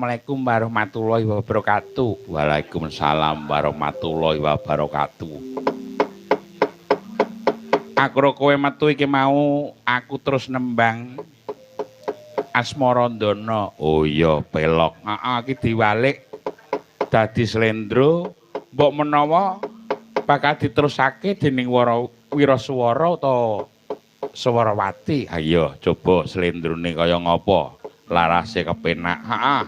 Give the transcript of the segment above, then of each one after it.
Assalamualaikum warahmatullahi wabarakatuh. Waalaikumsalam warahmatullahi wabarakatuh. Akro kowe metu iki mau aku terus nembang Asmarandana. Oh iya, pelok. Heeh, iki diwalik dadi slendro, mbok menawa bakal diterusake dening Wiraswara utawa Swarawati. Ayo coba slendrone kaya ngapa? Larase kepenak. Heeh.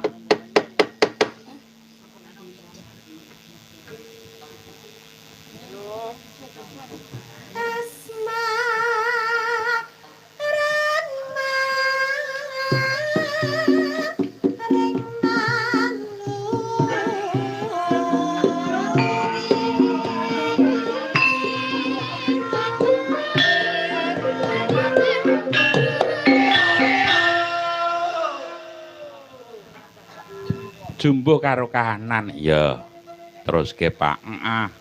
Jumbuh karo kahanan. Iya. Teruske Pak. Heeh.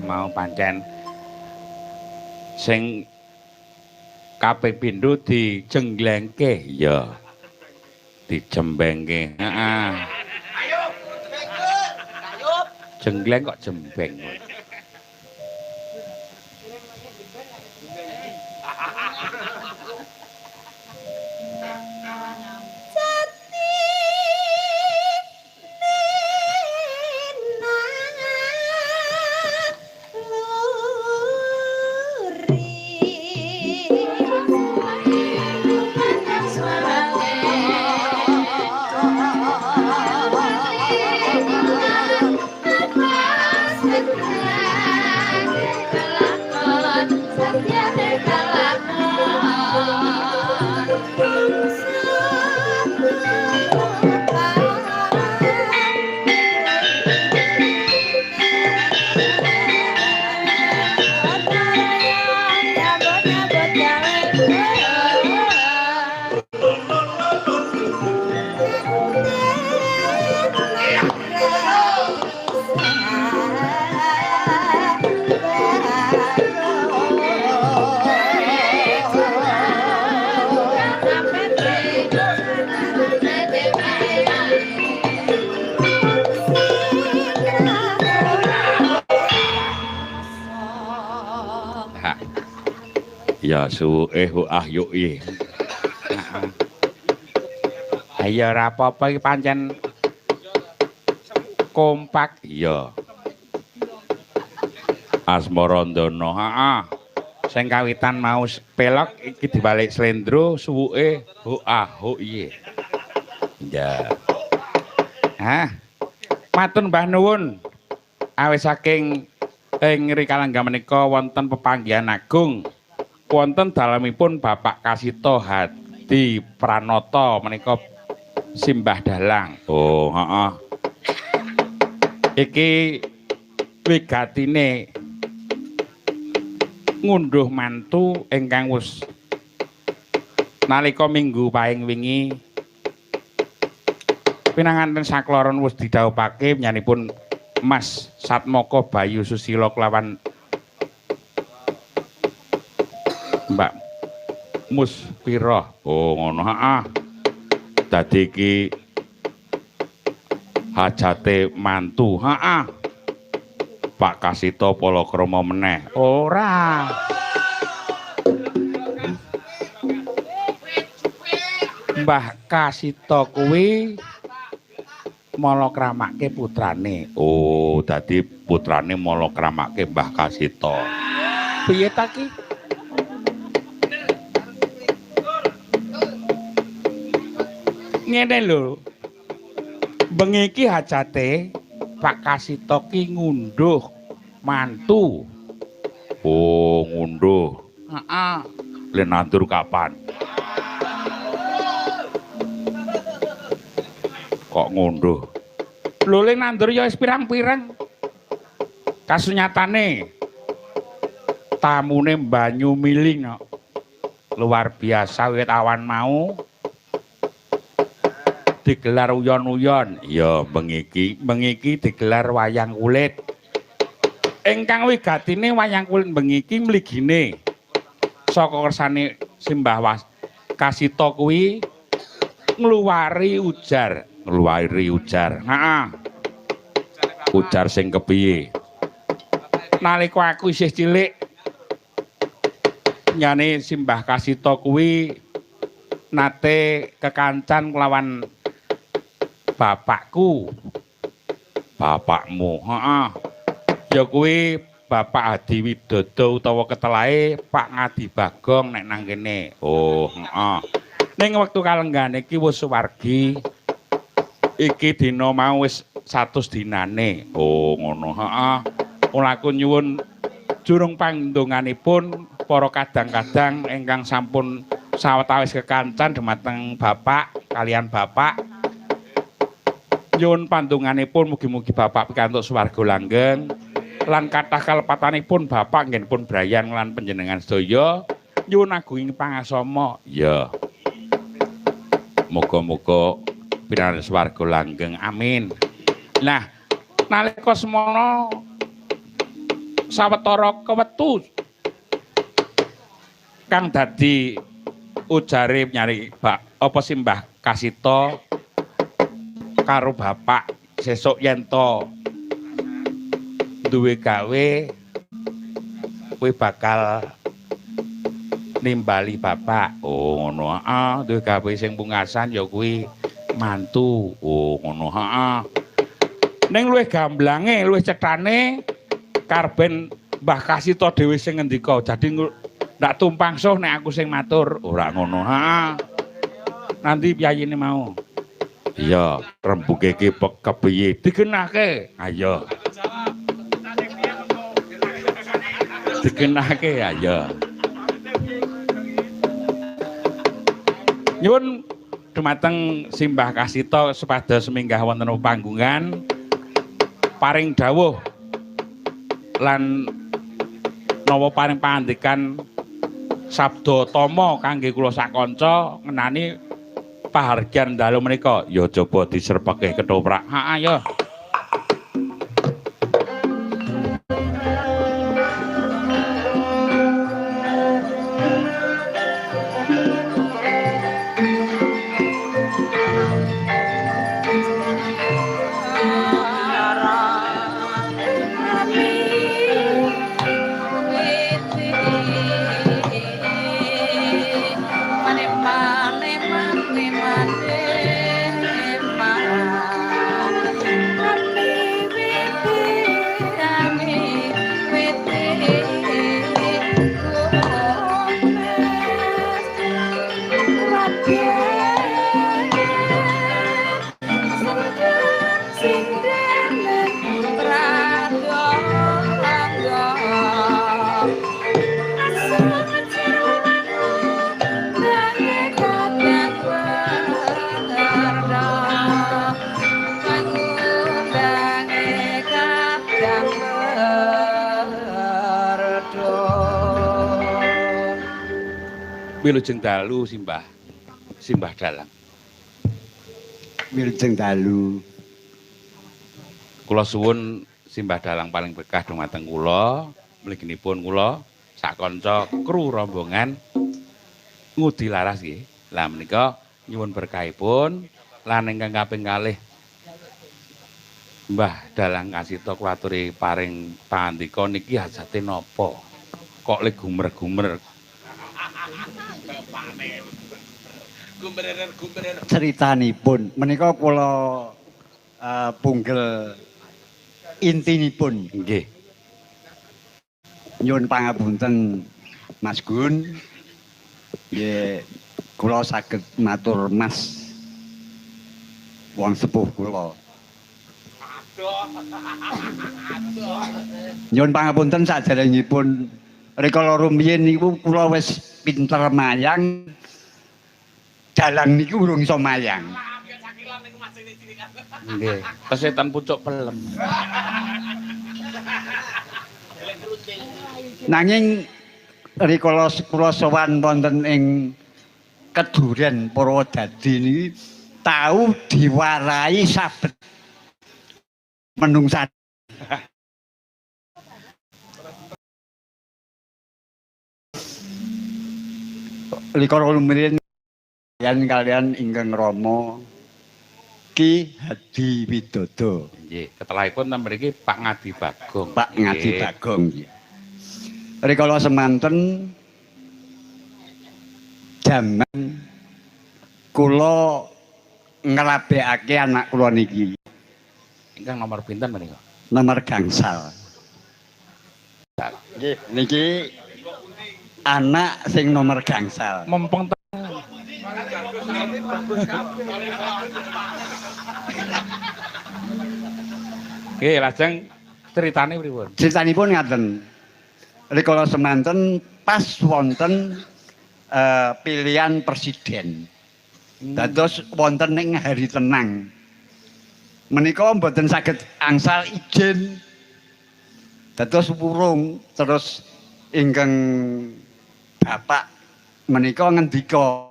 Mau pancen sing kaping pindho dijenglengke. Iya, dijembengke. Heeh. Jengleng kok jembeng. Ya suwe ah yuk i. Ayo ora apa-apa iki pancen kompak. Iya. Asmarandana. Heeh. Sing kawitan mau pelok iki dibalik slendro suwuke hu ah hu iye. Ya. Hah. Matur mbah nuwun. Awis saking ing Rikalangga menika wonten pepanggihan agung. Wonten dalemipun Bapak Kasito Hadi Pranoto menika simbah dalang. Oh, heeh. Iki wigatine ngunduh mantu ingkang wis nalika minggu paing wingi pinanganten sakloron wis didhawuhake nyanipun Mas Satmoko Bayu Susilo kelawan Mbak Muspirah. Oh ngono, heeh. Dadi iki hajate mantu, heeh. Pak Kasito palakrama meneh. Ora. Mbah Kasito kuwi malakramake putrane. Oh, dadi putrane malakramake Mbah Kasito. Piye ta ki? Ngene lho. Bengi iki hajate Pak Kasito ki ngunduh mantu. Oh, ngunduh. Heeh. Le nandur kapan? Kok ngunduh? Lho le nandur ya wis pirang-pirang. Kasunyatane tamune banyu mili kok. Luar biasa wit awan mau digelar uyon-uyon. Ya bengi iki digelar wayang kulit. Ingkang wigatine wayang kulit bengi iki mligine saka kersane Simbah Kasito kuwi ngluwari ujar, ngluwari ujar. Heeh. Ujar sing kepiye? Nalika aku isih cilik nyane Simbah Kasito kuwi nate kekancan kelawan bapakku. Bapakmu, heeh. Ya kuwi Bapak Adi Widodo utawa ketelahe Pak Ngadi Bagong nek nang kene. Oh, heeh. Ning wektu kalenggane iki wis suwargi. Iki dina mau wis 100 dinane. Oh, ngono, heeh. Mula aku nyuwun jurung pandonganipun para kadang-kadang ingkang sampun sawetawis kekancan dumateng bapak kalian bapak. Nyuwun pandonganipun mugi-mugi bapak pikantuk swarga langgeng lan kathah kalepatanipun bapak nggenipun brayan lan panjenengan sedaya. Nyuwun agunging pangasama. Ya. Muga-muga pinaringan swarga langgeng. Amin. Nah, nalika semono sawetara kewetu kang dadi ujare nyari bak apa Simbah Kasito karo bapak sesuk yen to duwe gawe kowe bakal nimbali bapak. Oh ngono, heeh, duwe gawe sing pungkasan ya kuwi mantu. Oh ngono, heeh. Ning luwih gamblange, luwih cethane karben Mbah Kasito dhewe sing ngendika. Jadi ndak tumpang suh nek aku sing matur. Ora ngono, heeh. Nanti piyayine mau. Iya, rembuke iki kepiye? Digenahke. Ayo. Digenahke, ayo. Nyuwun dumateng Simbah Kasito supados minggah wonten panggungan paring dawuh lan nawa paring pangandikan sabda tama kangge kula sak kanca ngenani pahargyan dalu menika. Ya coba diserpeke ketoprak. Ha ayo. Wilujeng dalu Simbah. Simbah Dalang. Wilujeng dalu. Kula suwun Simbah Dalang paling berkah dumateng kula, mliginipun kula sak kanca kru rombongan ngudi laras nggih. Lah menika nyuwun berkahipun lan ingkang kaping kalih Mbah Dalang Kasito kula aturi paring pangandika niki hajate napa? Kok le gumer-gumer. Critanipun menika kula punggel intinipun. Nggih. Nyuwun pangapunten Mas Gun. Nggih, kula saged matur Mas. Wong sepuh kula. Nyuwun pangapunten saderengipun rikala rumiyin niku kula wis pinter mayang. Dalang niku urung iso mayang. Nggih, pesetan pucuk pelem. Nanging rikala kula sowan wonten ing Keduren Purwodadi niki tau diwarai sabet menungsa. Rikala rumiyin kalian ingkang Rama Ki Hadi Widodo. Nggih, ketelahipun ten mriki Pak Ngadi Bagong. Pak Ngadi Bagong nggih. Rikala semanten jaman kula ngrabekake anak kula niki. Ingkang nomor pinten menika? Nomor gangsal. Nggih, niki anak sing nomor gangsal. Mempeng. Nggih, lajeng critane pripun? Critanipun ngaten. Rikala semanten pas wonten pilihan presiden. Dados wonten ing hari tenang. Menika mboten saged angsal izin. Dados wurung terus ingkang bapak menika ngendika,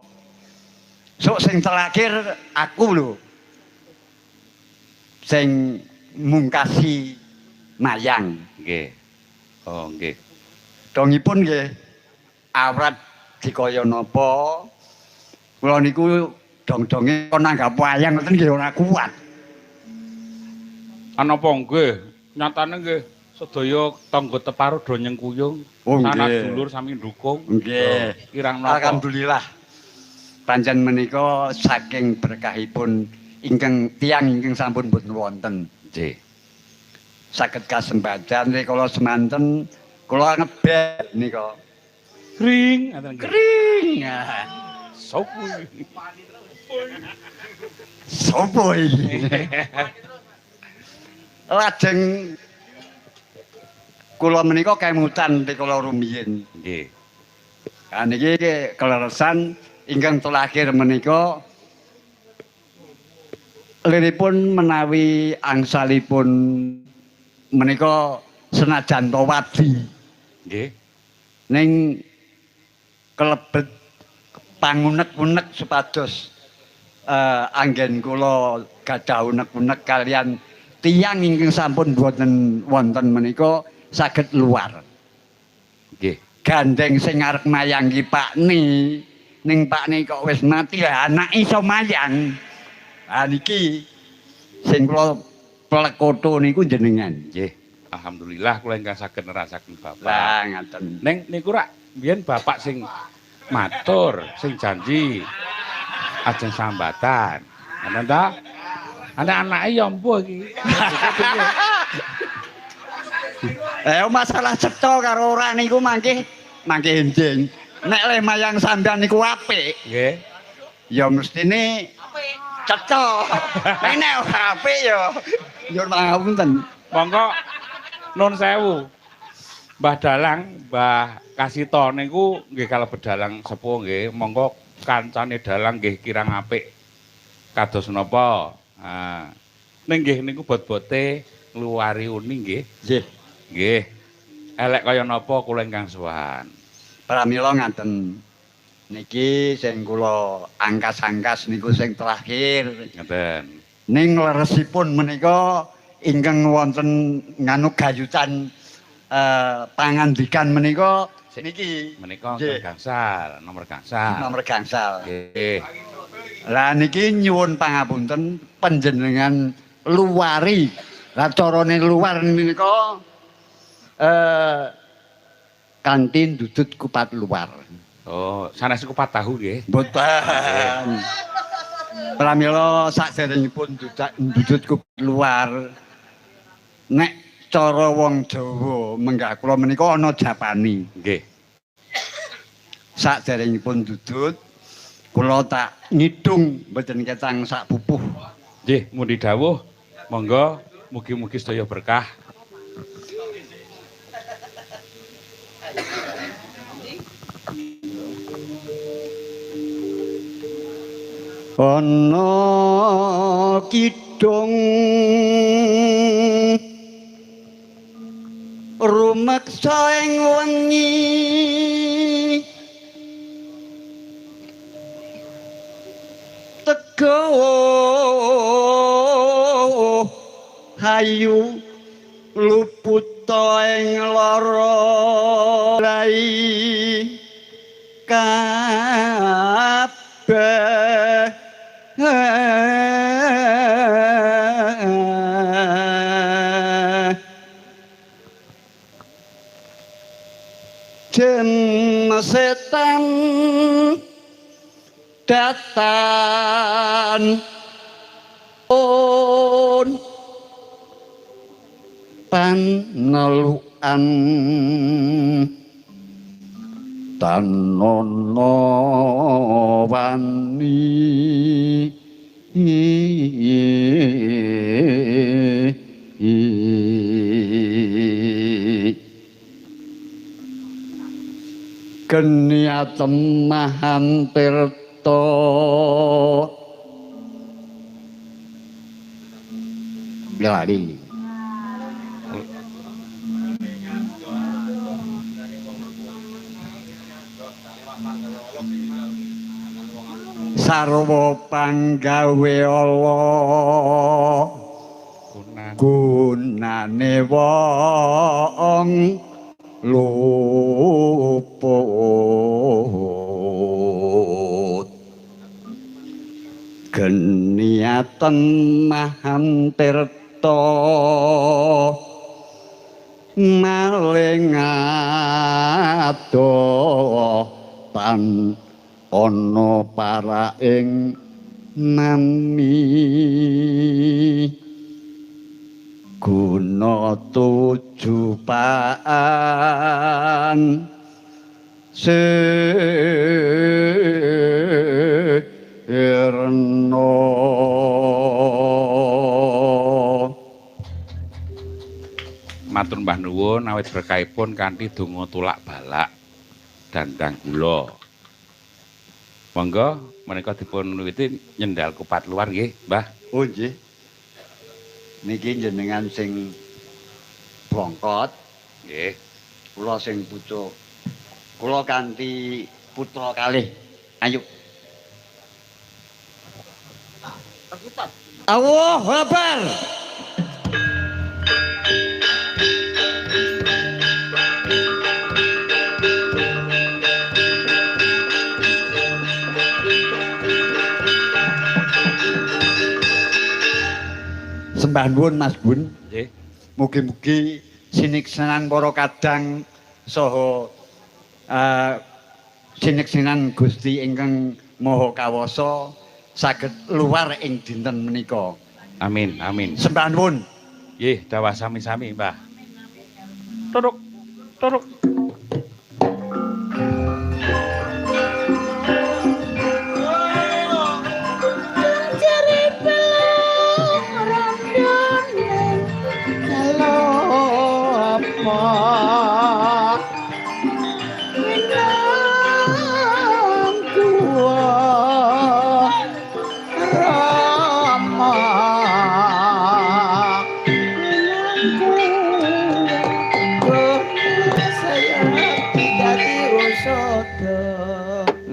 sok sing terakhir aku lho sing mungkasi mayang. Nggih. Oh nggih. Dongipun nggih awrat dikaya napa kula niku dong-donge kon nanggap wayang ngoten nggih ora kuat. Anapa nggih? Nyatane nggih sedaya tangga teparo do nyengkuyung. Oh, sanak dulur sami ndukung. Nggih. Kirang napa? Alhamdulillah. Pancen menika saking berkahipun ingkang tiyang ingkang sampun boten wonten. Nggih. Saged kasembadan rikala semanten kula ngebel nika. Kring ngoten nggih. Kring. Sopo iki? Sopo iki? Lajeng kula menika kemutan rikala rumiyin. Nggih. Ha niki keleresan ingkang terakhir menika liripun menawi angsalipun menika senajan to wadi. Nggih. Ning kelebet pangunek-unek supados anggen kula gadah unek-unek kalian tiyang ingkang sampun boten wonten menika saged luar. Nggih. Gandeng sing arep mayang ki Pakni, ning Pakni kok wis mati lah anak iso mayang. Ha niki sing kula plekoto niku jenengan. Nggih. Alhamdulillah kula ingkang saged nerasaken Bapak. Lah ngaten. Ning niku rak biyen Bapak sing matur, sing janji ajeng sambatan. Ngoten ta? Anak-anake ya mbuh iki. Masalah cetha karo ora niku mangke mangke enjing. Nek le mayang sampean niku apik. Nggih. Ya mestine apik. Cetha. Nek ora apik ya nyuwun pangapunten. Monggo nun sewu. Mbah Dalang, Mbah Kasito niku nggih kalebet dalang sepuh nggih. Monggo kancane dalang nggih kirang apik kados napa. Ah. Ning nggih niku bot-bote ngluwari uni nggih. Nggih. Nggih. Elek kaya napa kula ingkang sowan. Pramila ngaten. Niki sing kula angkas-angkas niku sing terakhir. Ngaten. Ning leresipun menika ingkang wonten nganu gayutan pangandikan menika niki menika gangsal, nomor gangsal. Nomor gangsal. Nggih. Lah niki nyuwun pangapunten panjenengan luwari. Lah carane luar menika kanthi ndudut kupat luar. Oh, sanes kupat tahu nggih. Mboten. Pramila sakderengipun ndudut kupat luar nek cara wong Jawa menggah kula menika ana japani. Nggih. Sakderengipun ndudut kula tak ngidung mboten ketang sak pupuh. Nggih, mundi dawuh. Monggo mugi-mugi sedaya berkah. Ana kidung rumeksa ing wengi tego hayu luputa ing lara rai kabeh. Jin setan datan on panelukan tanono wani geniatem mahan tirta lali. Sarwa panggawe Allah gunane wong luput geniaten mahan tirta maling adoh tan ana paraing nami guna tujupaan sirna. Matur mbah nuwun awit berkahipun kanthi donga tulak balak dandang gula. Monggo menika dipun wiwiti nyendal kupat luar nggih, Mbah. Oh nggih. Niki jenengan sing bongkot, nggih. Kula sing pucuk. Kula kanthi putra kalih. Ayo. Allahu Akbar. Sembah nuwun Mas Bun. Nggih. Mugi-mugi siniksenan para kadang saha siniksenan Gusti ingkang Maha Kawasa saged luar ing dinten menika. Amin, amin. Sembah nuwun. Nggih, dawah sami-sami, Mbah. Turuk, turuk.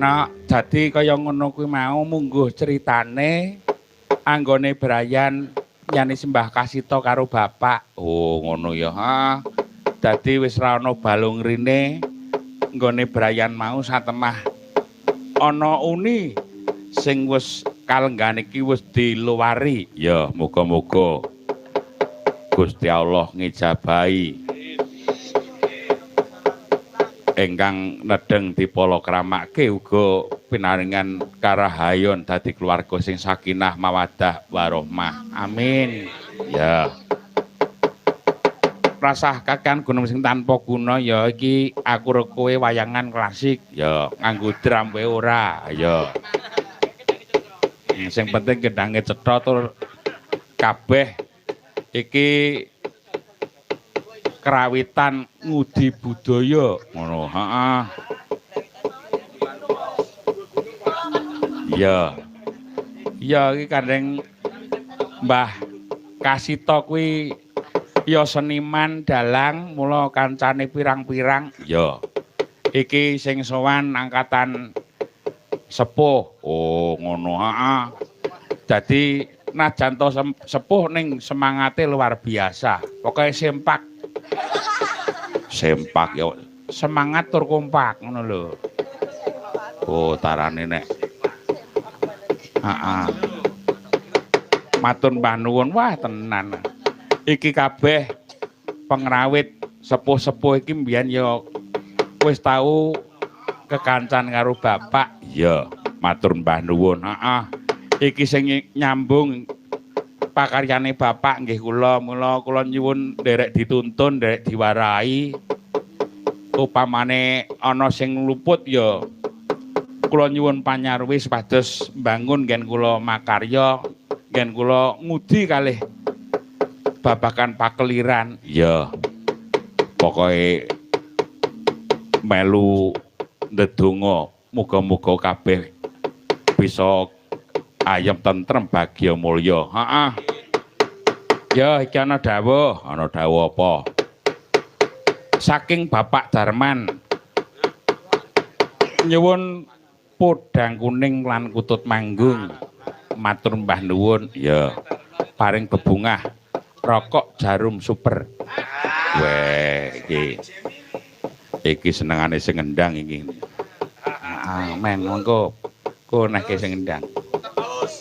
Nak dadi kaya ngono kuwi mau mungguh ceritane anggone Brian nyani sembah kasita karo bapak. Oh ngono ya. Ha. Dadi wis ra ana balung rine nggone Brian mau satemah ana uni sing wis kalenggan iki wis diluwari. Ya muga-muga Gusti Allah ngijabahi ingkang nedheng dipalakramake uga pinaringan karahayon dadi keluarga sing sakinah mawaddah warahmah. Amin. Ya. Rasah kakean gunung sing tanpa guna ya iki aku ro kowe wayangan klasik ya nganggo drum wae ora ya. Sing penting kendhange cetha tur Kabeh iki kerawitan ngudi budaya ngono. Heeh. Iya. Iya iki kandheng Mbah Kasito kuwi ya seniman dalang mula kancane pirang-pirang. Iya. Iki sing sowan angkatan sepuh. Oh, ngono. Heeh. Dadi najan to sepuh ning semangate luar biasa. Pokoke sempak. Sempak ya semangat tur kompak ngono lho. Oh, tarane nek. Heeh. Matur mbah nuwun, wah tenan. Iki kabeh pengrawit sepuh-sepuh iki mbiyen ya wis tau kekancan karo bapak. Iya, matur mbah nuwun. Heeh. Iki sing nyambung pakaryane bapak nggih kula, mula kula nyuwun nderek dituntun, nderek diwarahi. Upamane ana sing luput ya kula nyuwun panyarwis pados mbangun nggen kula makarya, nggen kula ngudi kalih babagan pakeliran. Iya. Pokoke melu ndedonga muga-muga kabeh bisa ayem tentrem bagya mulya. Heeh. Ya iki ana dawuh, ana dawuh apa? Saking Bapak Darman. Nyuwun podang kuning lan kutut manggung. Matur mbah nuwun. Ya. Paring bebungah rokok jarum super. Weh iki. Iki senengane sing ngendang iki. Heeh, men mengko ko nehke sing ngendang.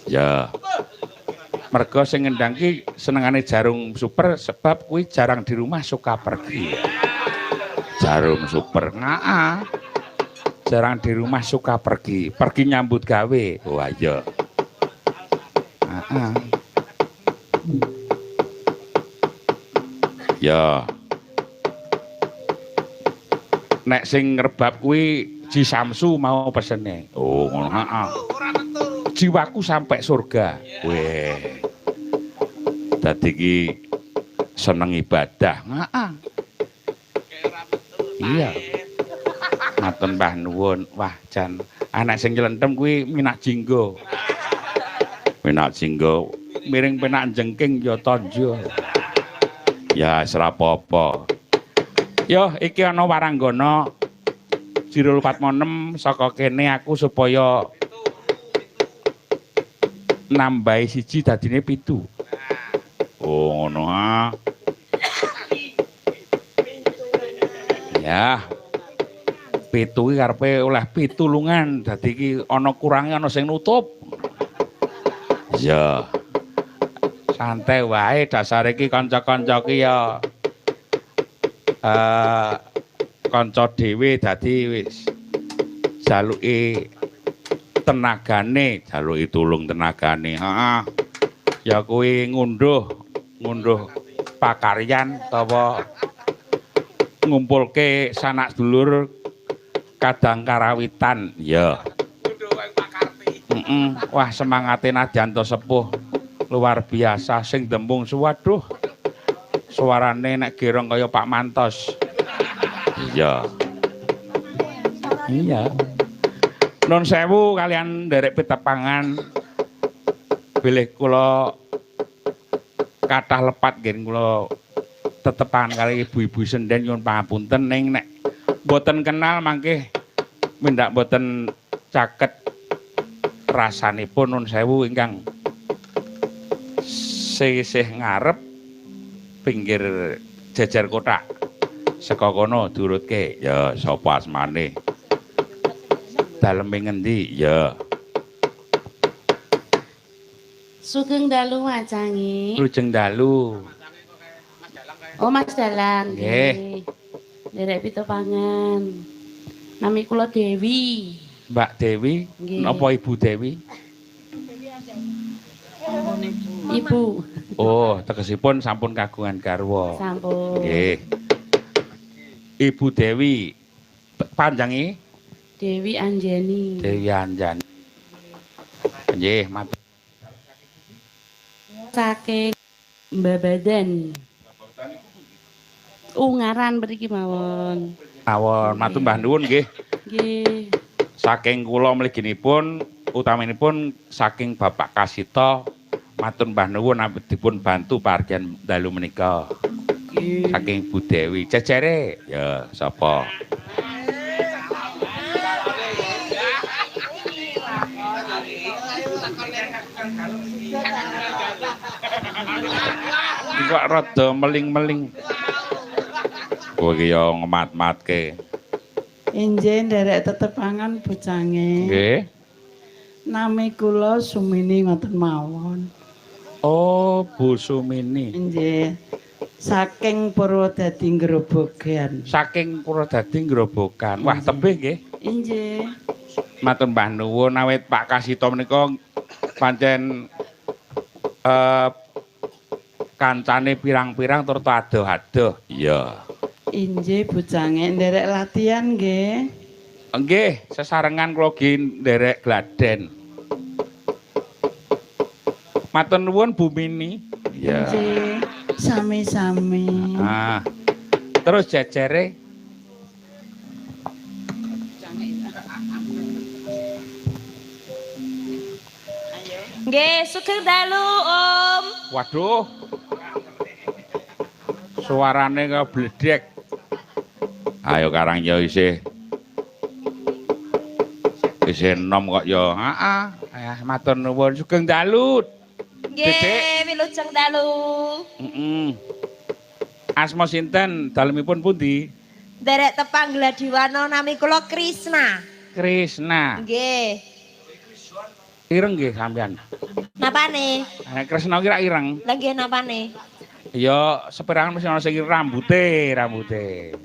Ya. Mergo sing ngendang ki senengane jarum super sebab kuwi jarang di rumah suka pergi. Jarum super. Heeh. Jarang di rumah suka pergi, pergi nyambut gawe. Wah iya. Heeh. Ya. Nek sing ngrebab kuwi Ji Samsu mau pesene. Oh, ngono. Heeh. Jiwaku sampai surga. Weh. Dadi iki seneng ibadah. Heeh. Iya. Matur mbah nuwun. Wah, jan anak sing nylentem kuwi minak jinggo. Minak jinggo miring penak jengking ya tonjo. Ya wis ora apa-apa. Yo iki ana waranggana 046 saka kene aku supaya nambahi siji dadine 7. Oh ngono ha. Ya. 7 iki karepe oleh pitulungan, dadi iki ana kurange ana sing nutup. Iya. Santai wae dasare iki kanca-kanca ki ya kanca dhewe dadi wis jaluki tenagane, jaluki tulung tenagane. Heeh. Ya kuwi ngunduh pakaryan utawa ngumpulke sanak sedulur kadang karawitan. Ya. Heeh. Wah semangate nadyan to sepuh luar biasa sing dembung suwaduh. Suarane nek gerong kaya Pak Mantos. Iya. Iya. Nun sewu kalian nderek pitepangan. Bilih kula kathah lepat nggih kula tetepangan kali ibu-ibu senden nyuwun pangapunten ning nek mboten kenal mangke mindak mboten caket rasanipun nun sewu ingkang sisih ngarep pinggir jejer kotak saka kono durutke ya sapa asmane daleme ngendi ya. Sugeng dalu Macangi. Sugeng dalu. Oh Mas Dalang nggih. Nderek pitepangan. Nami kula Dewi. Mbak Dewi, napa Ibu Dewi? Ibu. Oh, tegesipun sampun kagungan garwa. Sampun. Nggih. Ibu Dewi panjangi? Dewi Anjani. Dewi Anjani. Nggih, matur. Saking Babadan. Ungaran mriki mawon. Mawon, matur mbah nuwun nggih. Nggih. Saking kula mliginipun utaminipun saking Bapak Kasito matur mbah nuwun dipun bantu pargian dalu menika. Nggih. Saking Bu Dewi. Cecere ya sapa? Iki kok rada meling-meling. Kowe iki ya ngemat-matke. Injih nderek tetepangan bocange. Nggih. Nami kula Sumini ngoten mawon. Oh, Bu Sumini. Injih. Saking Purwodadi Grobogan. Saking Purwodadi Grobogan. Wah, tebih nggih. Injih. Matur mbah nuwun awit Pak Kasito menika pancen kancane pirang-pirang tur adoh-adoh. Iya. Injih bocange nderek latihan nggih. Nggih, sesarengan kula gi nderek gladen. Matur nuwun Bu Mini. Iya. Injih. Sami-sami. Ah. Terus jejere Nggih, sugeng dalu, Om. Waduh. Suarane kaya bledek. Ayo karang ya isih. Isih enom kok ya. Heeh. Matur nuwun sugeng dalu. Nggih, wilujeng dalu. Heeh. Asma sinten? Dalemipun pundi? Nderek tepang Gladiwana nami kula Krisna. Krisna. Nggih. Ireng nggih sampean. Napane? Nek Krisna ki ra ireng. Lah nggih napane? Ya seperangan mesti ana sing rambute, rambute.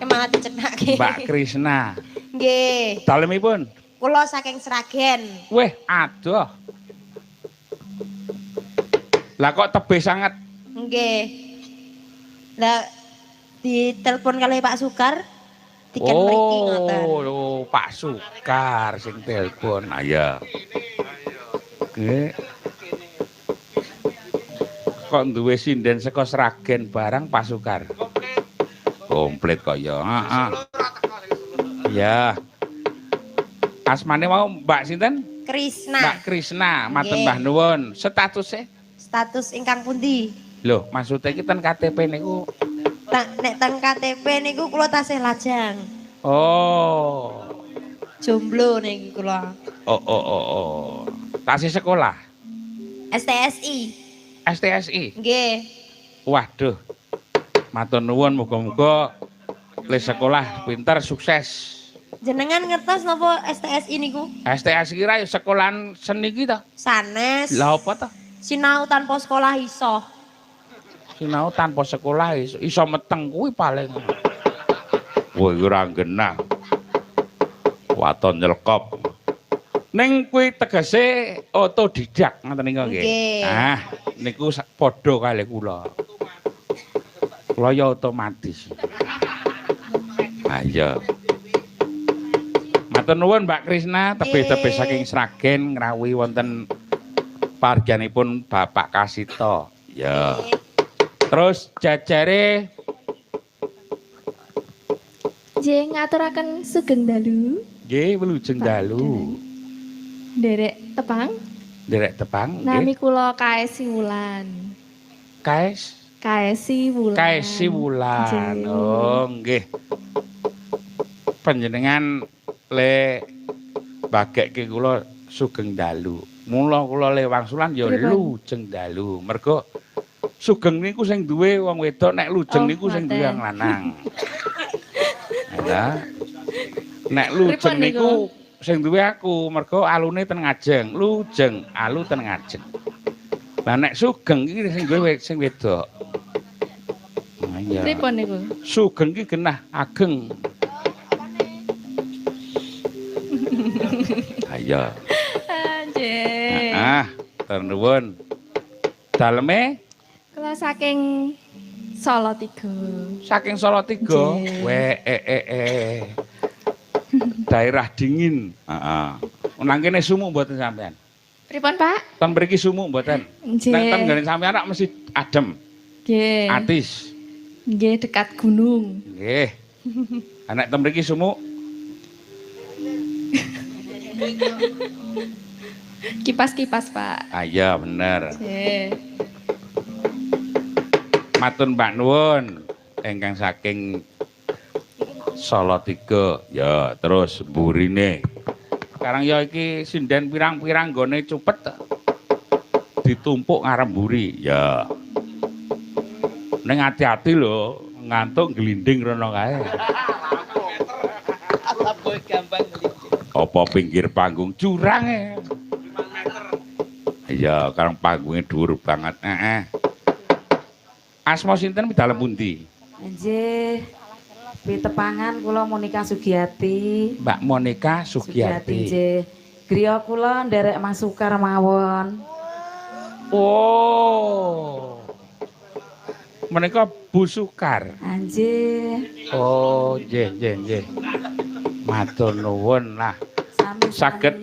Malah dicenake. Mbak Krisna. Nggih. Dalemipun? Kula saking Sragen. Weh, adoh. Lah kok tebih sangat? Nggih. Lah ditelepon kalih Pak Sukar diken mriki ngoten. Oh, Pak Sukar sing telepon. Ah ya. Nggih. Kok duwe sinden saka Sragen barang Pak Sukar? Komplit kok ya. Heeh. Ya. Asmane mau Mbak sinten? Krisna. Mbak Krisna, matur mbah nuwun. Statuse? Status ingkang pundi? Lho, maksude iki ten KTP niku. Nek ten KTP niku kula tasih lajang. Oh. Jomblo niki kula. Oh. Tasih sekolah? STSI. STSI? Nggih. Waduh. Matur nuwun muga-muga le sekolah pinter sukses. Jenengan ngertos napa STSI niku? STSI kira ya sekolahan seni ki to? Sanes. Lah apa to? Sinau tanpa sekolah iso. Sinau tanpa sekolah iso, iso meteng kuwi paling. Wah, iku ora genah. Waton nyelkop. Ning kuwi tegese otodidak ngoten niku nggih. Ah, niku padha kalih kula. Kula ya otomatis. Ayo. Matur nuwun Mbak Krisna, tebih-tebih saking Sragen ngrawuhi wonten pargianipun Bapak Kasito. Ya. Terus jajare nggih ngaturaken sugeng dalu. Nggih, wilujeng dalu. Nderek tepang. Nderek tepang nggih. Nami kula Kaesi Wulan. Kaes? Kaesi Wulan. Kaesi Wulan. Oh, nggih. Panjenengan le bagekke kula sugeng dalu. Mula kula le wangsulan ya lujeng dalu. Mergo sugeng niku sing duwe wong wedok, nek lujeng niku sing duwe wong lanang. Lah nek lujeng niku sing duwe aku, mergo alune ten ngajeng, lujeng alu ten ngajeng. Lah nek sugeng iki sing duwe sing wedok. Iya. Pripun niku? Sugeng iki genah ageng. Ayo. Nggih. Ah, nuwun. Daleme kula saking Solo 3. Saking Solo 3. We Daerah dingin. Heeh. Nang kene sumuk mboten sampean? Pripun, Pak? Ten mriki sumuk mboten? Nggih. Nek ten nggone sampeyan rak mesti adem, Nggih. atis. Nggih, dekat gunung. Nggih. Nek ten mriki sumuk Kipas-kipas, Pak. Ah iya bener. Nggih. Matur Mbak nuwun ingkang saking Salatiga. Ya, terus mburine. Sekarang ya iki sinden pirang-pirang nggone cupet ditumpuk ngarep mburi. Ya. Ning ati-ati lho, ngantuk glinding rono kae. Apa pinggir panggung curang e. Iya, karang panggungnya dhuwur banget. Heeh. Asma sinten dalem pundi? Nggih. Pitepangan kula Monika Sugiyati. Mbak Monika Sugiyati. Nggih. Griya kula nderek Mas Sukar mawon. Oh. Menika Bu Sukar. Nggih. Oh, nggih nggih nggih. Matur nuwun lah. Sami-sami. Saged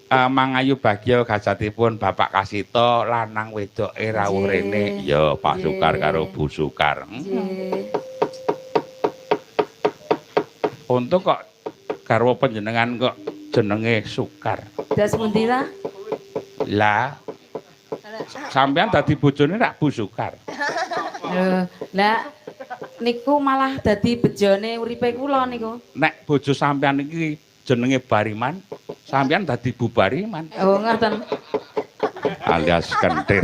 mangayu bagya gajatipun Bapak Kasito lanang wedoke rawuh rene. Ya, Pak Sukar karo Bu Sukar. Nggih. Untung kok garwa panjenengan kok jenenge Sukar. Das pundi ta? Lah sampean dadi bojone rak Bu Sukar. Lho, lah niku malah dadi bejone uripe kula niku. Nek bojo sampean iki jenenge Bariman, sampean dadi Bu Bariman. Oh, ngoten. Alias kentir.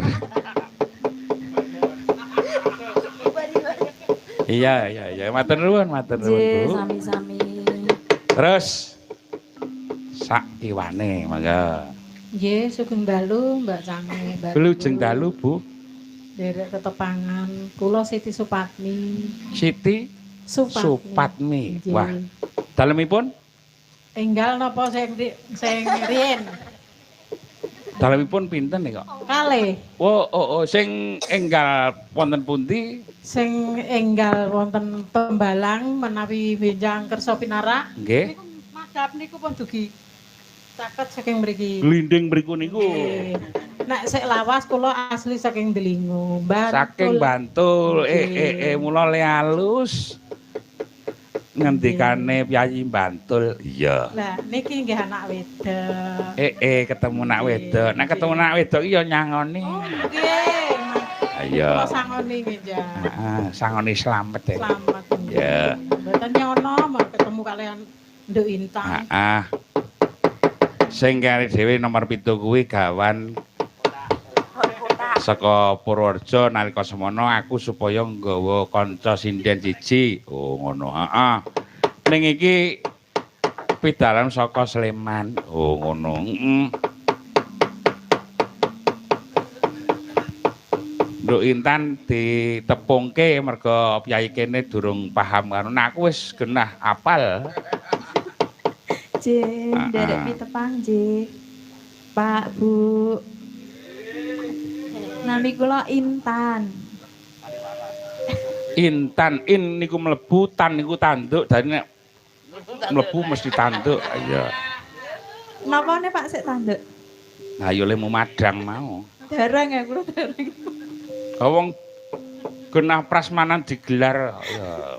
Iya, iya, iya. Matur nuwun, Nggih, Bu. sami-sami. Terus sak kiwane mangga. Nggih, sugeng dalu Mbak Cange, Mbak. Wilujeng dalu, Bu. Nderek tetepangan kula Siti Supatmi. Siti Supatmi. Supatmi. Nggih. Wah, dalemipun? Enggal napa sing sing riyen? Dalemipun pinten nih kok? Kalih. Oh, oh, oh, sing enggal wonten pundi? Sing enggal wonten Pembalang menawi benjang kersa pinarak. Nggih. Niku madhap niku pun dugi caket saking mriki. Glinding mriku niku. Nggih. Nek sik lawas kula asli saking Delingo, Bantul. Saking Bantul. Mula le halus. Ngendikane piyayi Bantul. Iya. Lah niki nggih anak wedok. Ketemu nak wedok. Nek ketemu nak wedok iki ya nyangoni. Oh, nggih. Ayo. Kula sangoni nggih, Jan. Heeh, sangoni slamet ya. Slamet. Ya. Mboten nyono mau ketemu kalian Nduk Intan. Heeh. Sing kare dhewe nomor 7 kuwi gawan saka Purworejo nalika semono aku supaya nggawa kanca sinden siji. Oh ngono. Heeh. Ning iki pidalan saka Sleman. Oh ngono. Heeh. Nduk Intan ditepungke merga piyai kene durung paham karo. Nah, aku wis genah apal. Nggih, nderek pitepang nggih. Pak, Bu. Nami kula Intan. Intan, in niku mlebu, tan niku tanduk, dadi nek mlebu mesti tanduk. Iya. Napane Pak sik tanduk? Lah ya lemu madang mau. Dereng ya kula dereng. Wong genah prasmanan digelar ya.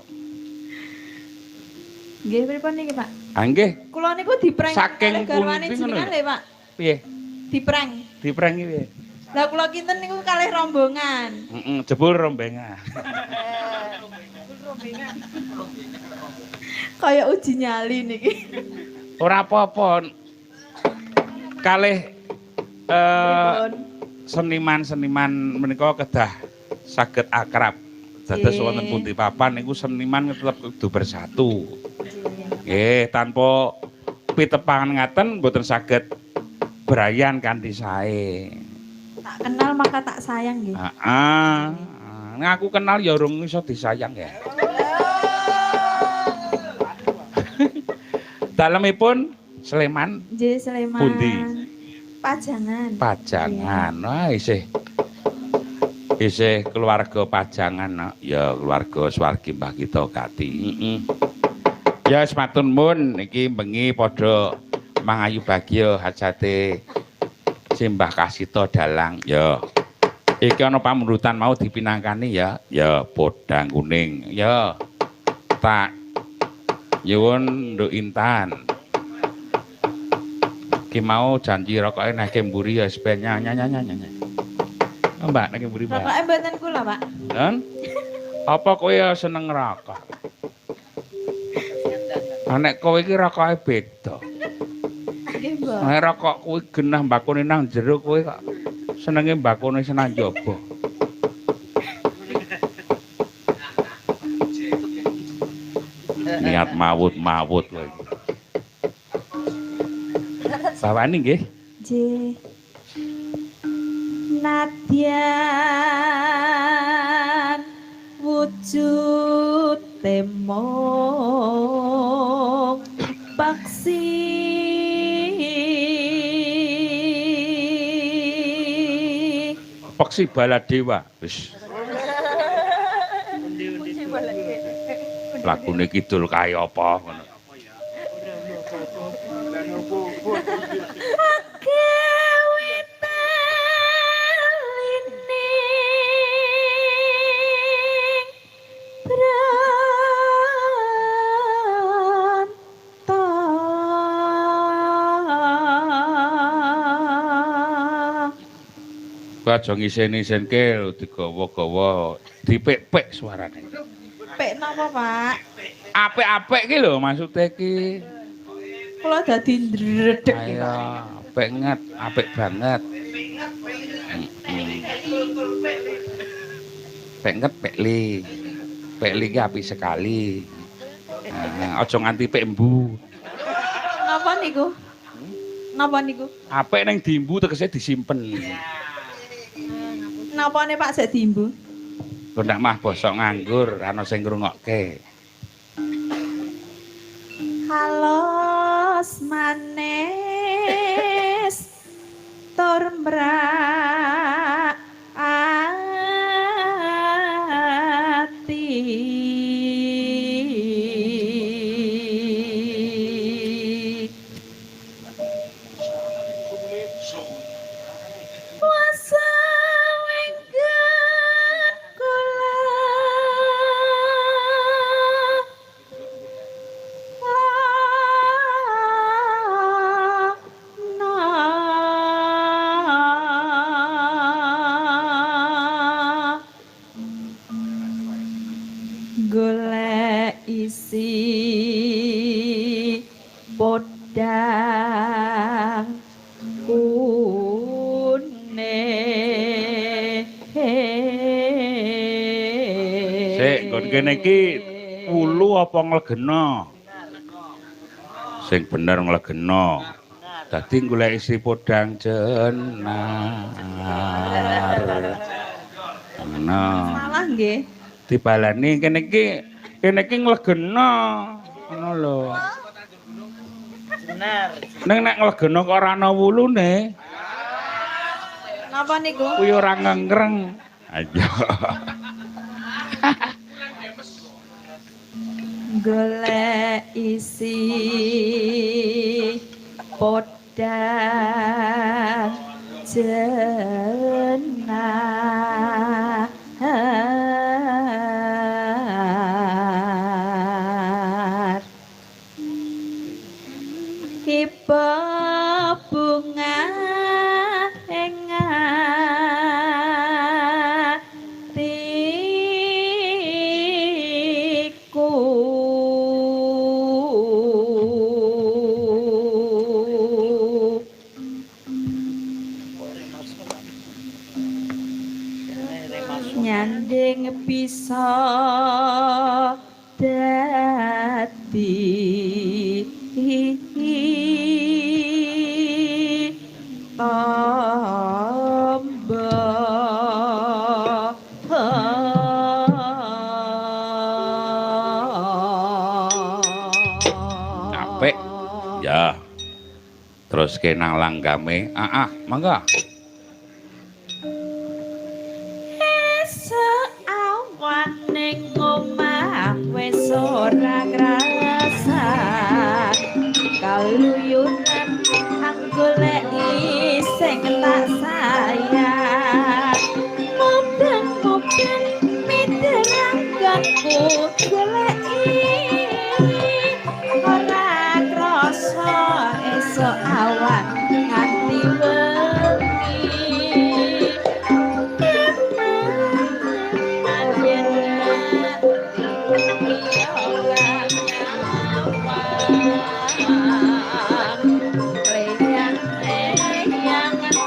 Nggih pripun niki Pak? Ah nggih. Kula niku diprank saking garwane jenengan lho Pak. Piye? Diprank. Diprank iki piye? Lah kula kinten niku kalih rombongan. Heeh, jebul rombengan. Kaya uji nyali niki. Ora apa-apa. Kalih seniman-seniman menika kedah saged akrab. Dados wonten pundi papan niku seniman tetep kudu bersatu. Nggih, tanpa pitepangan ngaten mboten saged brayan kanthi sae. Tak kenal maka tak sayang nggih. Heeh. Nek aku kenal ya urung iso disayang ya. Dalemipun Sleman. Nggih, Sleman. Pundi? Pajangan. Pajangan. Wah, isih isih keluarga Pajangan no. Ya keluarga swargi Mbah kita Gati. Heeh. Ya wis matur nuwun iki bengi padha mangayu bagya hajate Simbah Kasita dalang. Ya. Iki ana pamundhutan mau dipinangkani ya. Ya, podang kuning. Ya. Tak nyuwun Nduk Intan. Ki mau janji rokoke neh mburi ya ben nyanya. Oh, Mbak neh mburi, Mbak. Rokoke mboten kula, Pak. Lan? Apa kowe ya seneng rokok? Ah, nek kowe iki rokoke beda. Nggih, Mbak. Nek rokok kuwi genah mbakone nang jero kowe kok senenge mbakone senang njaba. Niat mawut-mawut kowe iki. Bawani nggih. Nggih. Nadyan wujud temong paksi Peksi Baladewa. Wis. Lagune kidul kae apa ngono. Kowe aja ngisen-isenke lho digawa-gawa, dipek-pek suarane. Pek napa, Pak? Apik-apik ki lho maksude ki. Kula dadi ndredeg iki, Ayo, Pak. apik nget, apik banget. Pek nget, pek li. Pek li ki apik sekali. Nah, aja nganti pek embu. Napa niku? Napa niku? Apik ning diimbu tegese disimpen. Napane Pak sik diimbu? Kok ndak mah bosok nganggur, ana sing ngrungokke. Halos manis tur mrak ati. Wasawenggan kula lana golek isi podang kuning. Sik, nggon kene iki wulu apa nglegena? Sing bener nglegena. Dadi golek isi podang jenar. Ngono. Salah nggih. Dibalani kene iki nglegena. Ngono lho. Ning nek nglegena kok ora ana wulune, Napa niku? kuwi ora ngengreng. Ayo. Golek isi podang jenar. Kiba bunga ing atiku. Nyanding bisa dadi tombo. Apik. Ya. Terus ke nang langgame. Ah, mangga. Esuk awan ning omah wis ora krasan. Kaluyunan anggoleki sing tak sayang mubeng-mubeng mitrangganku goleki ora krasa esuk awan nganti wengi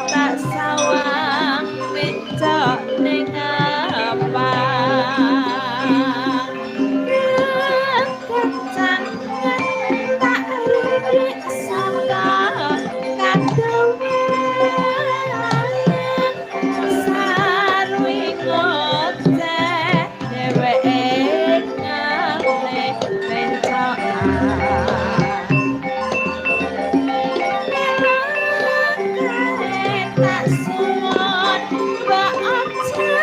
tak sawang becok ning apa kecangan tak ririk saka kadowan sarwi ngoceh dheweke ngalih bencokan. Tak suwun mbok aja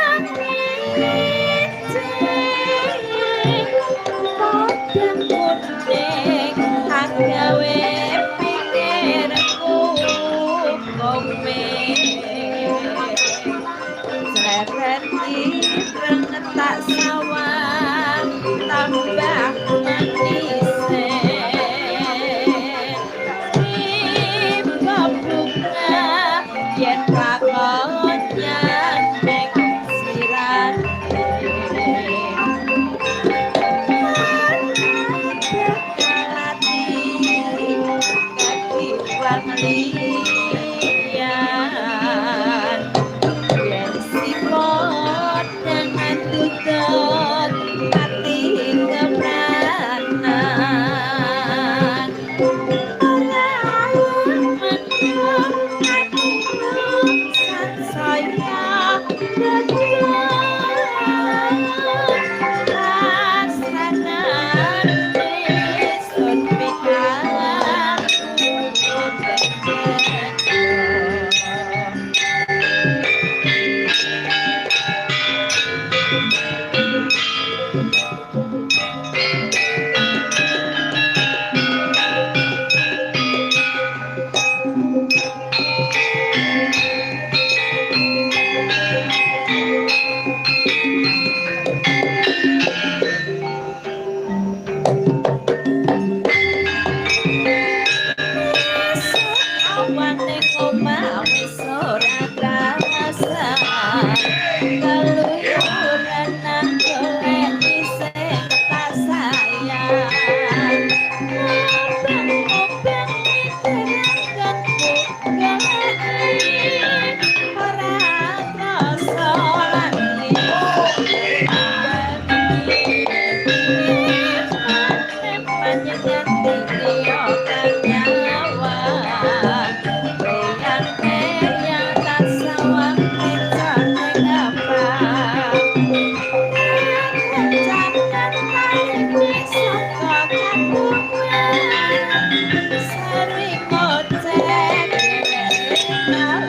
ngece podang kuning agawe pikirku kome sreret ireng tak sawang tambah manise tiba bunga yen lakon nyandek sirane kakiwang liyan yen sipot dengan tutut ati kepranan ora mendung atiku sansaya berjuang rasane sun pikang. Awane omah wis ora kerasa keluyuran nang golek isih tak sayang obeng-obeng mitrangganku goleki ora krasa lagi panjenengan liya kang nyawang reyang tak sawang becane ngapa kencangan taline saka kandungan sering ngoceh tambah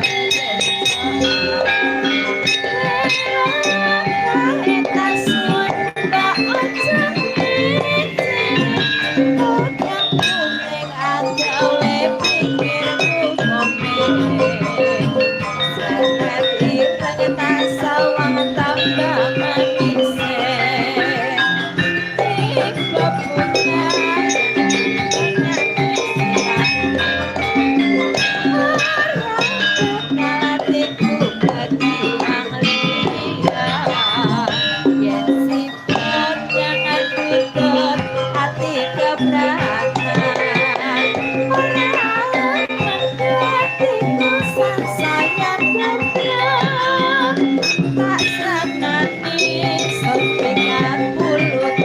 manise tiba punya. Tak senani sampeyan mulut.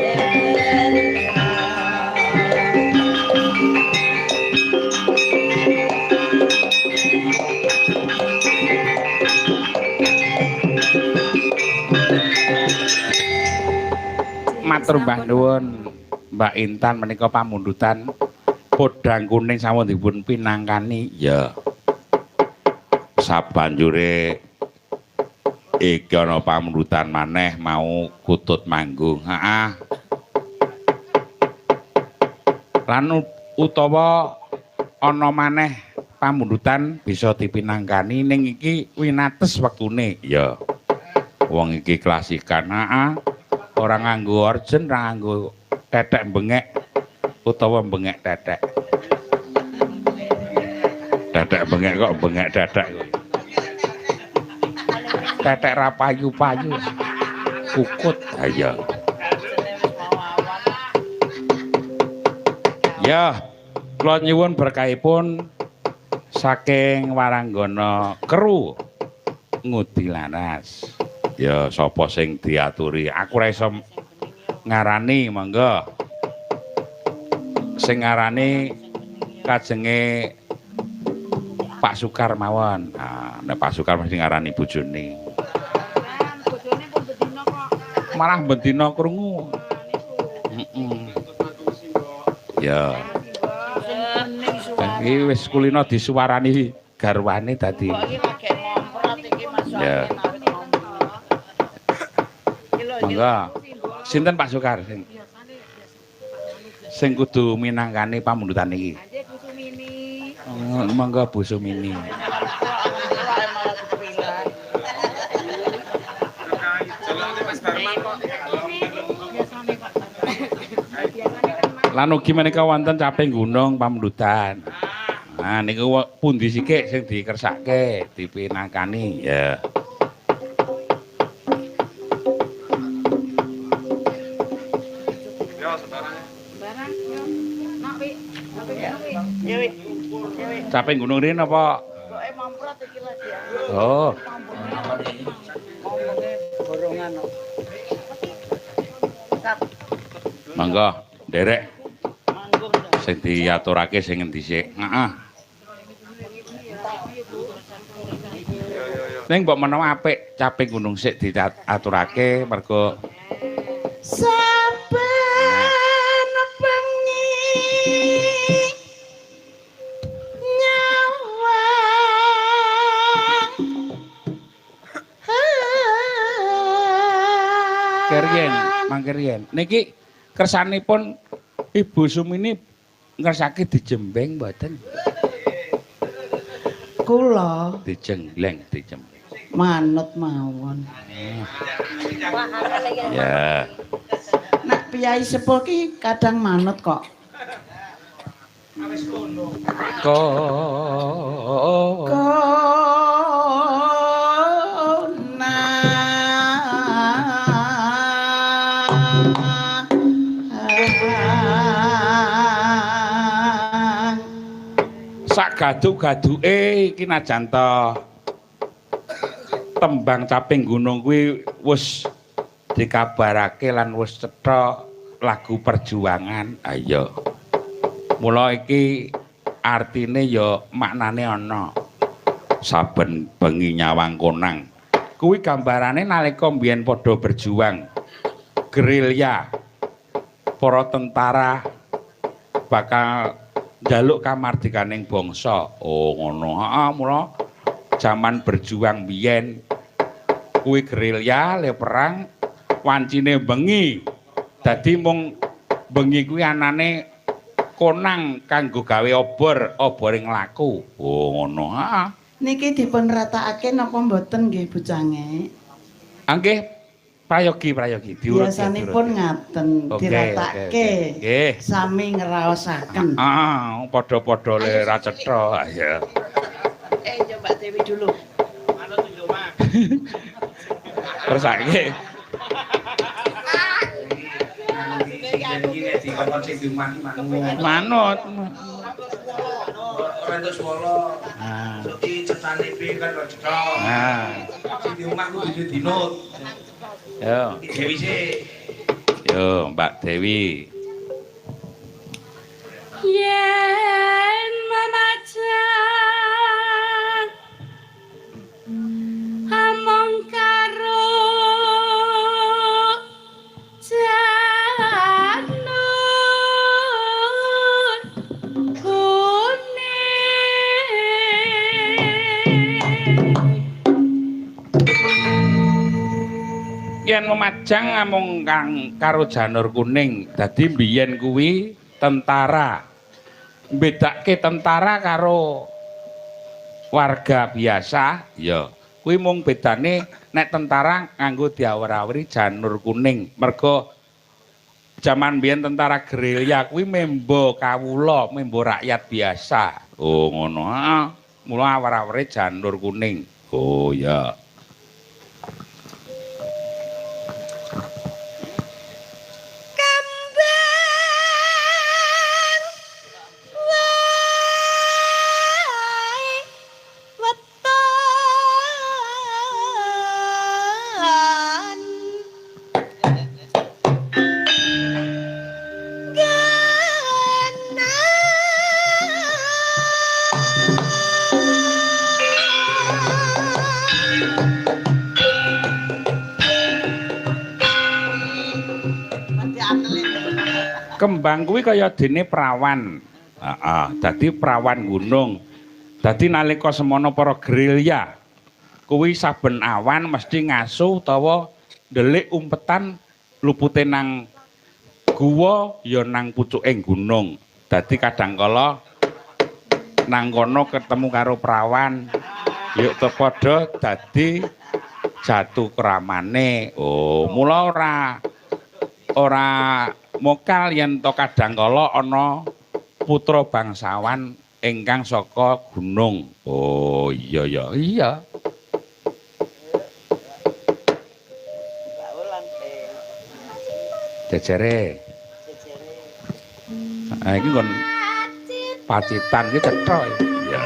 Matur mbah nuwun Mbak Intan menika pamundutan podang kuning sampun dipun pinangkani. Ya. Sabanjure iki ana pamundutan maneh mau kutut manggung. Heeh. Lan utawa ana maneh pamundutan bisa dipinangkani ning iki winates wektune. Ya. Wong iki klasikan, heeh. Ora nganggo orjen, ora nganggo tetek bengek utawa bengek tetek. Tetek bengek kok bengek tetek. Tetek ra payu-payu. Kukut. Ha iya. Ya, kula nyuwun berkahipun saking waranggana kru Ngudi Laras. Ya, sapa sing diaturi? Aku ora iso ngarani, monggo. Sing ngarani kajenge Pak Sukar mawon. Nah, nek Pak Sukar mesti ngarani bojone. Malah bendina krungu. Heeh. Ya. Iki wis kulino disuwarani garwane dadi. Ya. Monggo. Sinten Pak Sukar sing sing kudu minangkani pamundutan iki? Monggo Bu Sumini. Lan ugi menika wonten caping gunung pamundutan. Nah niku pundi sikik sing dikersake dipinangkani ya. Caping gunung rin apa? Oh. Monggo, nderek. Sing diaturake sing ngendi sik? Heeh. Ning mbok menawa apik caping gunung sik diaturake mergo saben bengi nyawang. Kerien, mangkeriyen. Niki kersanipun Ibu Sumini ngersake dijembeng mboten? Kula dijengleng, dijembeng. Manut mawon. Ya. Nek piyai sepuh ki kadang manut kok. Sak gaduk-gaduke iki najan ta tembang caping gunung kuwi wis dikabarake lan wis cetha lagu perjuangan. Ayo. Mula iki artine ya maknane ana. Saben bengi nyawang konang. Kuwi gambarane nalika mbiyen padha berjuang gerilya para tentara bakal njaluk kamardikaning bangsa. Oh ngono. Heeh, mula jaman berjuang biyen kuwi gerilya le perang wancine bengi. Dadi mung bengi kuwi anane konang kanggo gawe obor, obore nglaku. Oh ngono. Heeh. Niki dipun ratakake napa mboten nggih bucange? Nggih, prayogi prayogi diurut. Biasanipun ngaten diratake. Nggih. Sami ngraosaken. Heeh, padha-padha le ra cetha. Ya. Yo Mbak Dewi dulu. Terus saiki manut. Ora entuk swara. Iki cetane piye kan ora cetha. Nah, sing di omah kudu dinut. Yo. Dewi sik. Yo, Mbak Dewi. Yen memajang among karo janur kuning. Yen memajang amung kang karo janur kuning, dadi mbiyen kuwi tentara. Mbedake tentara karo warga biasa, ya. Kuwi mung bedane nek tentara nganggo diawur-awuri janur kuning. Mergo jaman biyen tentara gerilya kuwi membo kawula, membo rakyat biasa. Oh, ngono. Heeh. Mula awur-awure janur kuning. Oh, ya. Kembang wae weton Kembang kuwi kaya dene prawan. Heeh, dadi prawan gunung. Dadi nalika semono para gerilya kuwi saben awan mesti ngasu utawa ndelik umpetan lupute nang guwa ya nang pucuking gunung. Dadi kadangkala nang kono ketemu karo prawan, yuk padha dadi jatuh kramane. Oh, mula ora mokal yen to kadangkala ana putra bangsawan ingkang saka gunung. Oh, iya ya, iya. Jejere. Ah iki nggon Pacitan iki cetha. Iya.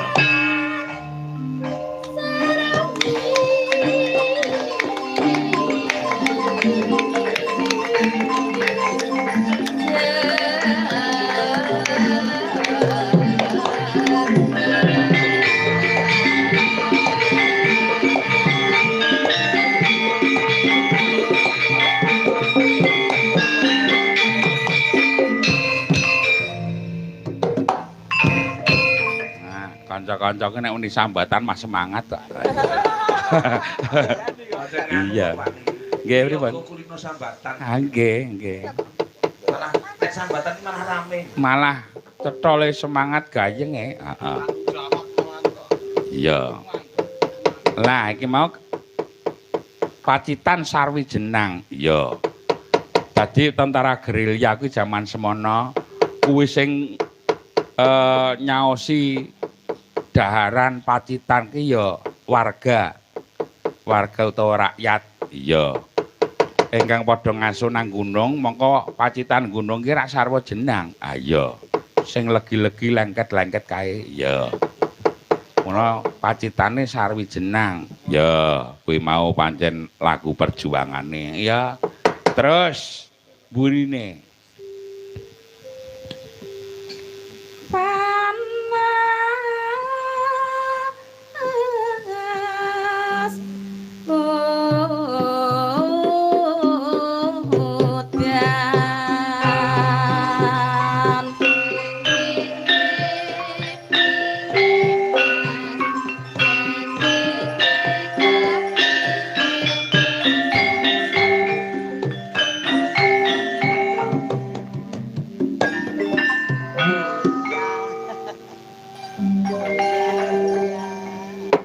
Kanca-kanca nek uni sambatan mah semangat ta. Iya. Nggih, pripun? Kulino sambatan. Ah nggih, nggih. Malah nek sambatan malah rame. Malah cetha semangat gayeng e. Heeh. Iya. Lah iki mau Pacitan Sarwi Jenang. Iya. Dadi tentara gerilya kuwi jaman semono kuwi sing nyaosi daharan Pacitan ki ya warga. Warga utawa rakyat. Iya. Ingkang padha ngaso nang gunung, mongko Pacitan gunung ki rak sarwa jenang. Ah iya. Sing legi-legi lengket-lengket kae. Iya. Mula Pacitane sarwi jenang. Ya, kuwi mau pancen lagu perjuangane. Ya. Terus burine. Panas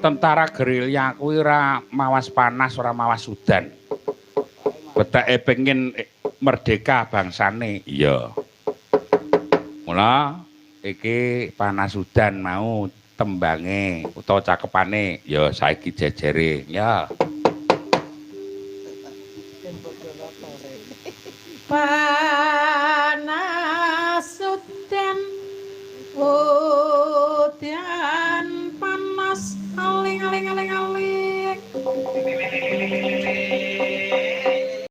udan Tentara gerilya kuwi ora mawas panas, ora mawas udan. Weteke pengin merdeka bangsane. Iya. Mula iki panas udan mau tembange utawa cakepane ya saiki jejere. Ya. Panas udan udan panas aling aling aling aling.